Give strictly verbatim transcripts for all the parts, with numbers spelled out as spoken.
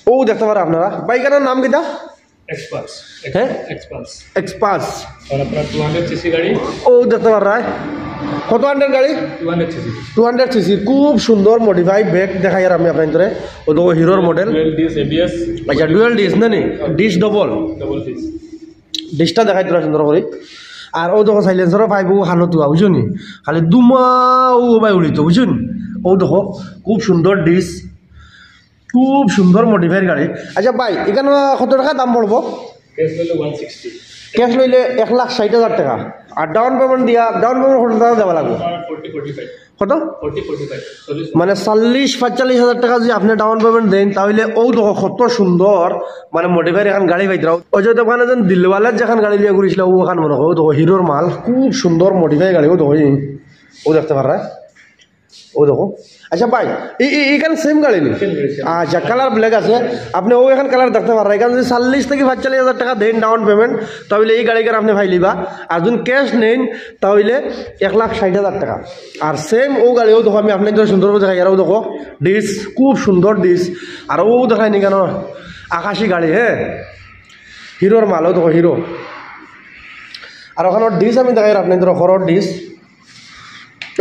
ও দেখতে পারা আপনারা, ভাই, ইখানর নাম কিতা? এক্সপালস। হ্যাঁ? এক্সপালস। এক্সপালস। আর আপনার টু হান্ড্রেড সিসি গাড়ি। ও দেখতে পারা, কত হান্ড্রেড গাড়ি? Two hundred CC. Two hundred CC, খুব সুন্দর মডিফাই ব্যাক দেখাইয়ার আমি আপনাইনতরে। ও দেখো হিরোর মডেল। Dual disc, ABS. আচ্ছা, ডুয়েল ডিস না নি? Dish double. Double disc. ডিসটা দেখাইতরা সুন্দর করি। আর ও দেখো সাইলেন্সারও পাইবো হালতুয়া, বুঝছো নি? খালি দুমা ও ভাই উড়িত, বুঝছো নি? ও দেখো, খুব সুন্দর ডিস, খুব সুন্দর মডিফাইড গাড়ি। আচ্ছা ভাই, ইখান কত টাকা দাম পড়বো? ক্যাশ হলে ওয়ান সিক্সটি। ক্যাশ লইলে এক লাখ ষাট হাজার টাকা। আর ডাউন পেমেন্ট দিয়া, ডাউন পেমেন্ট কত টাকা দেওয়া লাগবো? Forty, forty five. কত? Forty, forty five. চল্লিশ। মানে চল্লিশ পঁয়তাল্লিশ হাজার টাকা যদি আপনি ডাউন পেমেন্ট দেন, তাহলে ও দেখো কত সুন্দর, মানে মডিফাইড এখান গাড়ি পাইতরা। ওই যে দোকানে যেন দিলওয়ালার যেখান গাড়ি লিয়া ঘুরিছিল, ও ওখান মনে হয়, ও দেখো হিরোর মাল, খুব সুন্দর মডিফাইড গাড়ি, ও দেখো, এই, ও দেখতে পাররা, ও দেখো। আচ্ছা ভাই, এই, এই, এখান সেম গাড়ি নি? Same গাড়ি, same। আচ্ছা, কালার ব্ল্যাক আছে, আপনি ও এখান কালার দেখতে পাররা। এখান যদি চল্লিশ থেকে পঁয়তাল্লিশ হাজার টাকা দেন ডাউন পেমেন্ট, তাহলে এই গাড়িখান আপনি পাইলিবা। আর যদি ক্যাশ নেন, তাহলে এক লাখ ষাট হাজার টাকা। আর সেম ও গাড়ি, ও দেখো, আমি আপনাইনতরে সুন্দর করে দেখাইয়ার, ও দেখো, ডিস, খুব সুন্দর ডিস। আর ও দেখাই নি কেন, আকাশি গাড়ি, হ্যাঁ, হিরোর মাল, ও দেখো, হিরো। আর ওখানে ডিস আমি দেখাইয়ার আপনাইনতরে, খরর ডিস।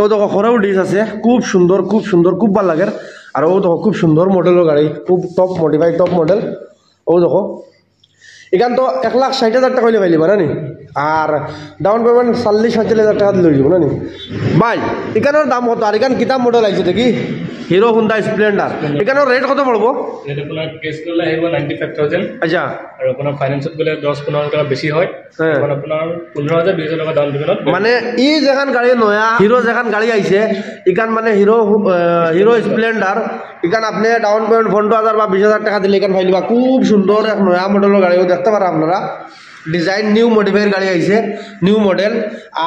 ও দেখো, খরর ডিস আছে, খুব সুন্দর, খুব সুন্দর, খুব ভালা লাগের। আর ও দেখো, খুব সুন্দর মডেলর গাড়ি, খুব টপ মডিফাইড, টপ মডেল। ও দেখো, এখান তো এক লাখ ষাট হাজার টাকা হইলে পাইলিবা না নি? আর ডাউন পেমেন্ট চল্লিশ পঁয়তাল্লিশ হাজার টাকা দিলে হইব না নি? ভাই, এখানর দাম কত? আর এখান কিতা মডেল আইছে দেখি, হিরো হুন্ডা স্প্লেন্ডার। এখানর রেট কত পড়বো? রেট আপনার ক্যাশ করলে আহিব নাইনটি ফাইভ থাউজেন্ড। আচ্ছা। আর আপনার ফাইন্যান্সত গেলে দশ পনেরো হাজার টাকা বেশি হয়। হ্যাঁ। এখন আপনার পনেরো হাজার বিশ হাজার টাকা ডাউন পেমেন্ট। মানে ই যেখান গাড়ি নয়া, হিরো যেখান গাড়ি আইছে, ইখান মানে হিরো, আহ, হিরো স্প্লেন্ডার, ইখান আপনি ডাউন পেমেন্ট পনেরো হাজার বা বিশ হাজার টাকা দিলে ইখান পাইলিবা। খুব সুন্দর এক নয়া মডেলর গাড়ি, ও দেখতে পাররা আপনারা, ডিজাইন নিউ মডিফাইড গাড়ি আইছে, নিউ মডেল।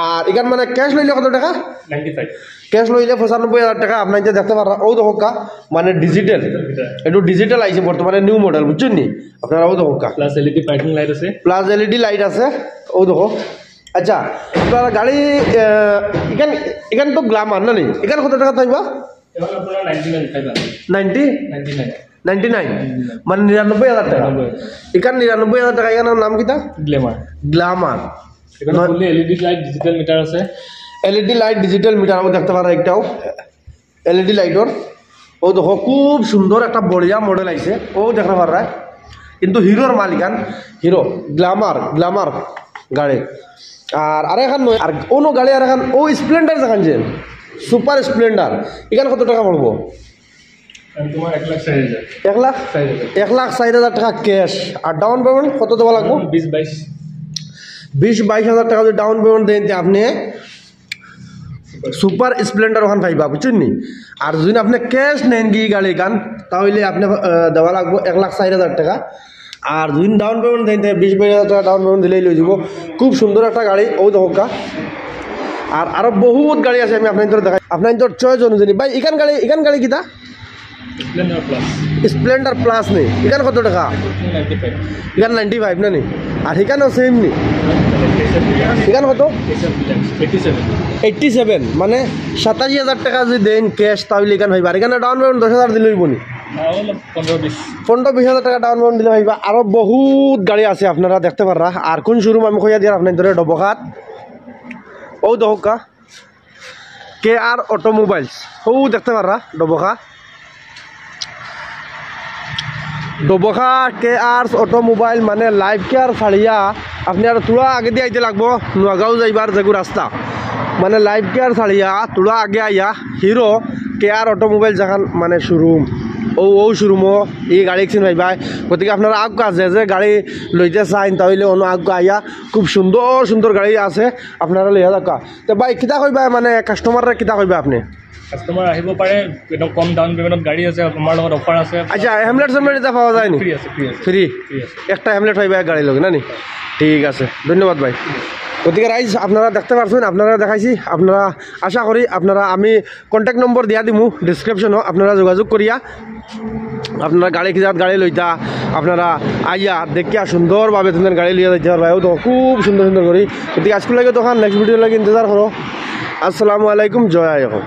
আর ইখান মানে ক্যাশ লইলে কত টাকা? Ninety five. ক্যাশ লইলে পঁচানব্বই হাজার টাকা। আপনারা যে দেখতে পাররা, ও দেখো কা, মানে ডিজিটাল, একটু ডিজিটাল আইছে বর্তমানে নিউ মডেল, বুঝছেন নি? আপনারা ও দেখো কা, প্লাস এলইডি পার্কিং লাইট আছে। প্লাস এলইডি লাইট আছে, ও দেখো। আচ্ছা, আপনারা গাড়ি, আহ, ইখান, ইখান তো গ্ল্যামার না নি? ইখান কত টাকা থাকবা? এখন আপনার ninety nine five hundred. Ninety? Ninety nine. Ninety nine? মানে নিরানব্বই হাজার টাকা। নিরানব্বই। ইখান নিরানব্বই হাজার টাকা, ইখানর নাম কিতা? গ্ল্যামার। গ্ল্যামার। এখানে fully LED light, digital meter আছে। এলইডি লাইট, ডিজিটাল মিটার, ও দেখতে পাররা একটাও এলইডি লাইটর। ও দেখো, খুব সুন্দর একটা বড়িয়া মডেল আইছে, ও দেখতে পাররা। কিন্তু হিরোর মাল ইখান, হিরো গ্ল্যামার, গ্ল্যামার গাড়ি। আর, আর এখান নয়, আর অন্য গাড়ি আর এখান, ও স্প্লেন্ডার যেখান যে, সুপার স্প্লেন্ডার, ইখান কত টাকা পড়বো? এখন তোমার এক লাখ ষাট হাজার। এক লাখ? ষাট হাজার। এক লাখ ষাট হাজার টাকা ক্যাশ। আর ডাউন পেমেন্ট কত দেওয়া লাগবো? বিশ বাইশ। বিশ বাইশ হাজার টাকা যদি ডাউন পেমেন্ট দেন, তে আপনি সুপার স্প্লেন্ডার ওখান পাইবা, বুঝছেন নি? আর যদি আপনি ক্যাশ নেন কি গাড়ি খান, তাহলে আপনি, আহ, দেওয়া লাগবো এক লাখ ষাট হাজার টাকা। আর যদি ডাউন পেমেন্ট দেন, তে বিশ বাইশ হাজার টাকা ডাউন পেমেন্ট দিলেই লই যাব। খুব সুন্দর একটা গাড়ি, ও দেখো কা। আর আরো বহুত গাড়ি আছে, আমি আপনাদের দেখাই, আপনাদের চয়েস অনুযায়ী। ভাই, ইখান গাড়ি, ইখান গাড়ি কিতা? Splendor plus. স্প্লেন্ডার প্লাস নি? ইখান কত টাকা? Ninety five. ইখান নাইনটি ফাইভ না নি? আর ইখানও সেম নি? ইখান কত? Eighty seven. এইটটি সেভেন, মানে সাতাশি হাজার টাকা যদি দেন ক্যাশ, তাহলে ইখান পাইবা। আর ইখানে ডাউন পেমেন্ট দশ হাজার দিলে হইব নি? তাহলে পনেরো বিশ। পনেরো বিশ হাজার টাকা ডাউন পেমেন্ট দিলে পাইবা। আরো বহুত গাড়ি আছে, আপনারা দেখতে পাররা। আর কোন শোরুম আমি কইয়া দিয়ার আপনার ধরে ডবকাত। ও দেখো কা, কে আর অটোমোবাইলস, ও দেখতে পাররা ডবকা। ডবকা কে আর অটোমোবাইল, মানে লাইফ কেয়ার ছাড়িয়া আপনি আর থোড়া আগে দিয়ে আইতে লাগবো, নোয়াগাঁও যাইবার যেগু রাস্তা, মানে লাইফ কেয়ার ছাড়িয়া থোড়া আগে আইয়া হিরো কে আর অটোমোবাইল যেখান মানে শোরুম, ও, ও শোরুমও এই গাড়ি একদিন পাইবা। গতিকে আপনারা আগুয়া যে যে গাড়ি লইতে চাইন, তাহলে অন্য আগুয়া আইয়া খুব সুন্দর সুন্দর গাড়ি আছে, আপনারা লইয়া যাউক্কা। তো ভাই, কিতা কইবা, মানে কাস্টমাররে কিতা কইবা আপনি? কাস্টমাৰ আহিব পাৰে, একদম কম ডাউন পেমেণ্টত গাড়ী আছে, আমাৰ লগত অফাৰ আছে। আচ্ছা, হেমলেট চেমলেট এটা পাওয়া যায় নি? ফ্ৰী আছে, ফ্ৰী আছে। ফ্রি? ফ্ৰী আছে। একটা হেমলেট পাইবা এক গাড়ি লগে না নি? ঠিক আছে, ধন্যবাদ ভাই। গতিকে রাইজ আপনারা দেখতে পারছেন, আপনারা দেখাইছি, আপনারা আশা করি আপনারা, আমি কন্ট্যাক্ট নম্বর দিয়া দিমু ডিসক্রিপশনও, আপনারা যোগাযোগ করিয়া আপনারা গাড়ি কিজাত গাড়ি লইতা, আপনারা আইয়া দেখিয়া সুন্দরভাবে তোমাদের গাড়ি লইয়া যাইতে পারবা। ও তো খুব সুন্দর সুন্দর গাড়ি। গতিকে আজকে লাগে তখন নেক্সট ভিডিও লাগে ইন্তজার করো। আসসালামু আলাইকুম, জয় আই অসম।